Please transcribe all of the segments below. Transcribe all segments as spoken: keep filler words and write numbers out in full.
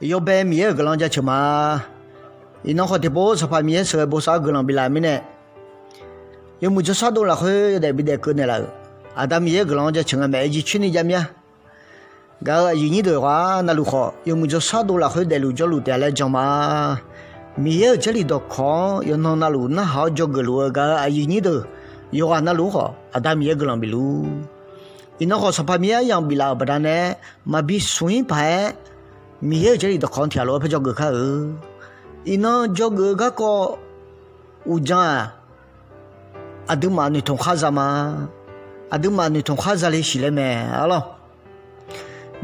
Yawbae Miqyaer-euq guiqlanq jaceuq ma. Iqnan khawf tiqpov Sanqpaq Miqyaer sheuqghae bosav-awr guiqlanq biflaf-euq mirnae, yawmuiq jawrshar dov lafkhoer yawdaef bidaef keuv naeqlaf-euq Aqda Miqyaer-euq guiqlanq-anr jaceuq nga mae. Aerjir coer ni jav mir-a. Gaq-euq aqyuif nyir deuq ghaq navluf khawf, yawmuiq jawrshar dov lafkhoer daefluf jawrluf taef-a laer jan ma. Miqyaer-euq Jarlif dawqkawq-anr yawqnan navluf narhaq-awr dzawgeuf luf-eu gaq-euq aqyuif nyir deuq yawqghaq navluf-anr khawf, Aqda Miqyaer guiqlanq bifluf. Iqnan khawf, Sanqpaq Miqyaer aryamq biflaf-euq baqdanae, maqbi smq-ir paq-aer Miqyaer-euq Jarlif dawqkawq-anr tiqghaq lof-aer paer dzawgeuf kar-eu. Iqnan dzawgeuf-eu garkawv uqdzan-aq, aqduimaf noeqtmq khar za ma. Aqduimaf noeqtmq khar zale siqle mae, arlawr.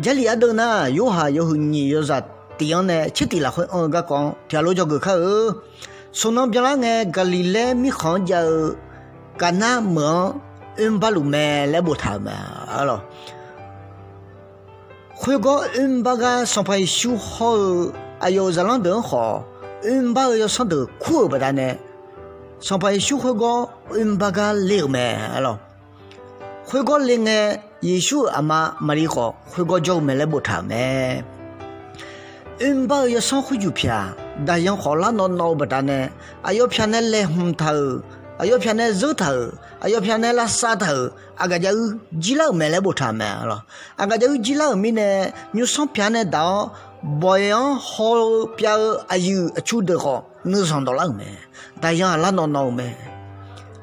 Jarlif ardeuv nar, Yorhaq yawhuiq nyiq yawzaq tiq-anr nae tsertif lafkhoer anr-eu garkawv-anr tiqghaq lof dzawgeuf kar-eu. Smq nan byanlar ngae, Gaqliqlaer mirkhanq-anr jav-eu Gaqnar meuq-anr oermr bar luf mae laer boftaq-euq mae, arlawr. Khoergawr oermr bar gar Sanqpaq Yeqsur hawr-eu aqyawf-euq zaqlanr deuq-anr khawf, oermr bar-eu yawsanr deuq kur-euq baqdanae, Sanqpaq Yeqsur khoergawr oermr bar gar le-euq mae, arlawr. Khoergawr le ngae, Yeqsur-euq aqma Maqlir khawf khoergawr jawr-eu mae laer boftaq-euq mae. Oermr bar-eu yawsanr khoerjuq pyaq, daqyan khawf lar nawv nawv-eu baqdanae, aqyawf pyaq nae laeqhmq taq-euq, aqyawf pyaq nae zeur taq-euq, aqyawf pyaq nae lavsav taq-euq, aqgaf jav-uir jir lar-euq mae laer boftaq-euq mae, arlawr. Aqgaf jav-uir jir lar-euq mirnae, nymrsanr pyaq nae daq-awr, bawq-iq-anr haw-eu pyav-eu aqyuif aqtsu deuq khawf nuizanq dawq lar-euq mae. Daqyan-aq lar nawv nawv-euq mae.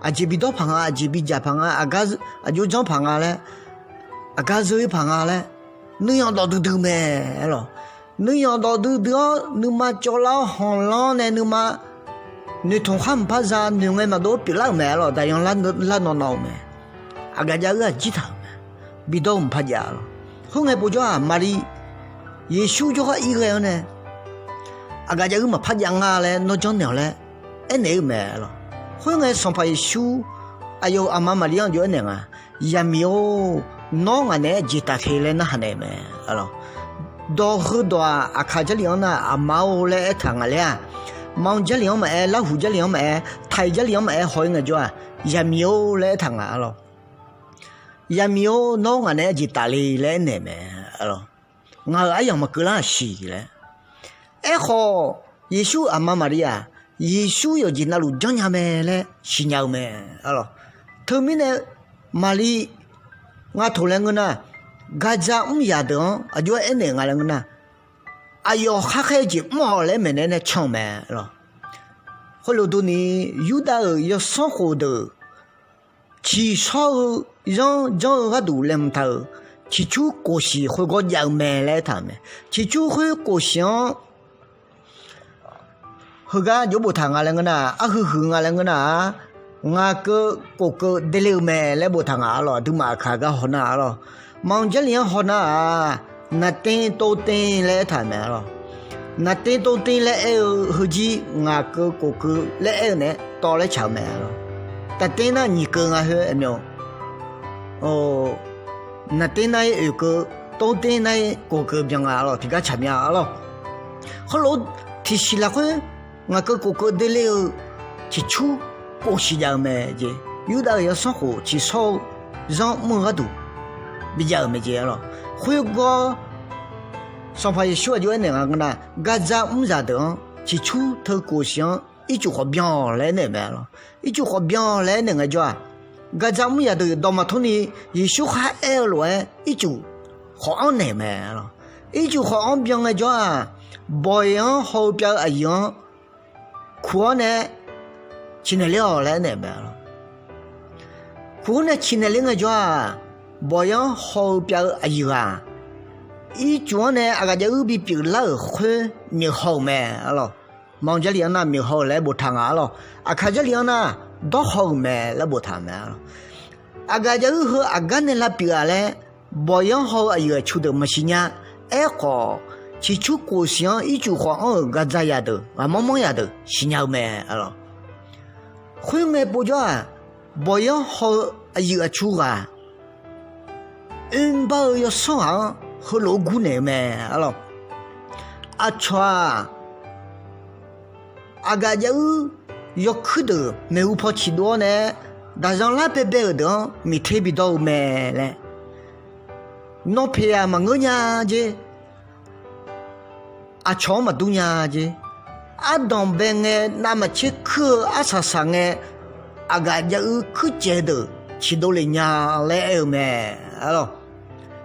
Aqjeq bidawr paq nga, aqjeq bijaq paq nga, aqgar aqjox janr paq nga laer, aqgar zeur-ir paq nga laer, nuiyanq dawq duidui mae, arlawr. Nuiyanq dawq duidui-awr nuima cawvlar-awr hanqlanr nae nuima noeqtmq khar mqpar za noeq ngae maqdov-awr pyeuflar-euq mae, arlawr. Daqyan lar nawv nawv-euq mae. Aqgaf jav-uir-aq jir taq-euq mae. Bidawr-eu mqpar jav, arlawr. Khoerngae povjawr-aq, Maqlir Yeqsur jawrgar ir ghae-awr nae, aqgaf jav-uir maqpar jav nga laer nawr janrnaeq-awq laer aernaeq-eu mae, arlawr. Khoerngae Sanqpaq Yeqsur aqyawf-euq aqma Maqlir-anr aqjox aernaeq nga, Yaqmiq-or, nawr ngaq naeq-aer jeq taf te laer narhaq naeq mae, arlawr. Dawq heudawq-aq, Aqkaq Jarlif-anr nar, Aqma-or laer aertaq nga laer-aq, Manq Jarlif-anr maqaer, Larhuq Jarlif-anr maqaer, Taiq Jarlif-anr maqaer haw-ir ngaejawr-aq, Yaqmiq-or laer aertaq nga, arlawr. Yaqmiq-or, nawr ngaq naeq-aer jeq taf le laer aernaeq mae, arlawr. Ngaq-euq aryamq maqkeuv lar-aq siq laer. Aerkhawf, Yeqsur-euq aqma Maqlir-aq, Yeqsur yawqjeq navluf janrnya mae laer siqnya-eu mae, arlawr. Teumirnae Maqlir nga toq laer ngeur nar, gaqdzaq mr zaqdeuq-anr aqjox-aer aernaeq nga laer ngeur nar, aqyawf khar khaer-eu jeq mr-awq laer maeqnaeq nae can-euq mae, arlawr. Khoerlof durni, Yurdav-euq yawsanr khof deuq ciqshawr-eu zanr janr-eu gharduq laeqhmq taq-euq ciqcur kof siq khoergawr jav-eu mae laer aertaq-euq mae. Ciqcur khoer kof siq-anr heugar jov boftaq nga laer ngeur nar, arhuiq huiq nga laer ngeur nar-aq, ngaq keuv kof keuv dele-eu mae laer boftaq nga, arlawr. Aqduimaf Aqkaq gar hawnar, arlawr. Manq Jarlif-anr hawnar-aq, naqten tovten laer aertaq-euq mae, arlawr. Naqten tovten laer aer-eu heujir ngaq keuv kof keuv laer aer-eu naeq-aer tawv laer tsaq-eu mae, arlawr. Taqten nar nyiq keuv nga khoer aermyav-eu, naqten nar-ir oeq keuv, tovten nar-ir kof keuv byan nga, arlawr. Tiqgar tsaq myav, arlawr. Khoerlof-aer tiqsiq lafkhoer ngaq keuv kof keuv dele-eu ciqcur kof siq jav-eu mae jeq. Yurdav-euq yawsanr khof ciqshawr-eu zanr mr-eu gharduq bijav-euq mae jeq, arlawr. Khoergawr Sanqpaq Yeqsur aqjox aernaeq nga ngeur nar, gaqdzaq mr zaqdeuq-anr ciqcur teu kof siq-anr ircuf khawf byan-awq laer aernaeq mae, arlawr. Ircuf khawf byan-awq laer aernaeq ngaejawr-aq, gaqdzaq mr zaqdeuq dawq maqtmr ni Yeqsur khar aer-eu lof-aer ircuf khawf anr naeq mae, arlawr. Ircuf khawf anr byan ngaejawr-aq, bawq-iq-anr haw-eu pyav-eu aqyuif-anr kuq-awr nae ciqnaeq ler-awq laer aernaeq mae, arlawr. Kuq-awr nae ciqnaeq ler ngaejawr-aq, bawq-iq-anr haw-eu pyav-eu aqyuif-aq, ircuf-anr nae aqgaf jav uir bipyeuf lar-euq khoer noeqhaw-euq mae, arlawr. Manq Jarlif-anr nar noeqhaw-euq laer boftaq nga, arlawr. Aqkaq Jarlif-anr nar dawrhaw-euq mae laer boftaq-euq mae, arlawr. Aqgaf jav uir heu aqgar nae lavpyeuf-a laer bawq-iq-anr haw-eu aqyuif aqtsu deuq maqsiq nya. Aerkhawf, ciqcur kof siq-anr ircuf khawf anr-euq gaqdzaq zaqdeuq, ghaqmanr manr zaqdeuq siqnya-eu mae, arlawr. Khoerngae povjawr-aq, bawq-iq-anr haw-eu aqyuif aqtsu ghaq oermr bar-eu yawsanr ghaq-anr heulof-aer gurnaeq-eu mae, arlawr. Aqcawq-aq, aqgaf jav uir yawkuir deuq maeqhu paw ciqdov-awr nae, daqzan lar baebae-euq deuq-anr miqter bidawr-eu mae laer, nawr peq-aq maqngeur nya jer. aqcawq-anr maqdur nya jeq. Ardanq bae ngae navmaqtser kuir-eu arsaq saq ngae, aqgaf jav-eu kuircaev deuq ciqdov lef nya laer aer-eu mae.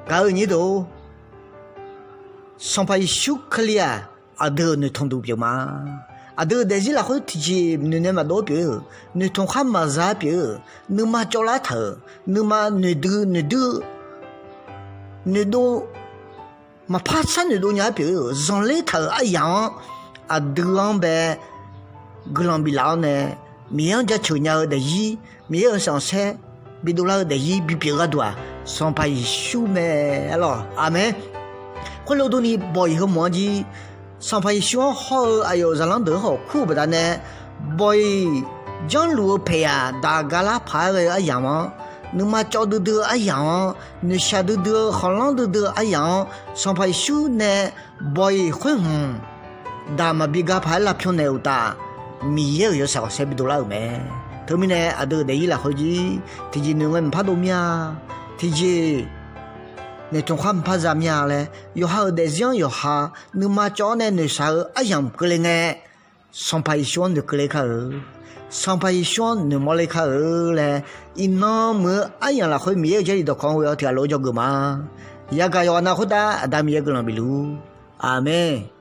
Gaq-eu nyir deuq-or, Sanqpaq Yeqsur Kali-aq, aqdui-euq noeqtmq duq pyeuf ma. Aqdui-euq daefzir lafkhoer tiqjeq noeq nae maqdov-aer pyeuf-eu, noeqtmq khar maqza-aer pyeuf-eu, nuima cawvlar taq-euq, nuima noeqdui noeqdui-eu, noeqdov maqpar sar noeqdov nya-aer pyeuf-eu, zanqler taq-euq aryamq-anr aqdui-anr bae guiqlanq biflaf-awr nae, Miqyaer-anr jaceuq nya-eu daefzir, Miqyaer-euq sanqsaer bidovlar-eu daefzir bipyeuf gharduq-aq, Sanqpaq Yeqsur mae. Arlawq, aqmeq. Khoerlof durni, bawq-iq heu mawf-anr jir, Sanqpaq Yeqsur-anr hawr-eu aqyawf zaqlanr deuq-anr khawf kur-eu baqdanae, bawq-iq janrluf-eu paeq-aq, daq galar paq-aer ghae-eu aryamq-anr, nuima cawv duidui-eu aryamq-anr, noeqshaq duidui-eu, khanqlanr duidui-eu aryamq-anr, Sanqpaq Yeqsur nae bawq-iq khoer hmq daq maqbi ga paq-aer lavpyawnaeq uqtaf, Miqyaer-euq yawshaq khanqsaer bidovlar-euq mae. Teumirnae aqdui-euq daefzir lafkhoer jir, tiqjeq noeq ngae maqpar dov mir-a, tiqjeq noeqtmq khar maqpar za mir-a laer, yawqha-euq daefzir-anr yawqha nuima cawv-awr nae noeqshaq-eu aryamq keuvle ngae, Sanqpaq Yeqsur-anr noeqkeuvle kar-eu, Sanqpaq Yeqsur-anr noeqmawr le kar-eu laer, iqnan muiq-eu aryamq lafkhoer Miqyaer-euq Jarlif dawqkawq-anr ghoe-awr tiqghaq lof-aer jawrgeuf ma. Yagaq yawqghaq nav khoertav Aqda Miqyaer guiqlanq bifluf-ur. Aqmeq.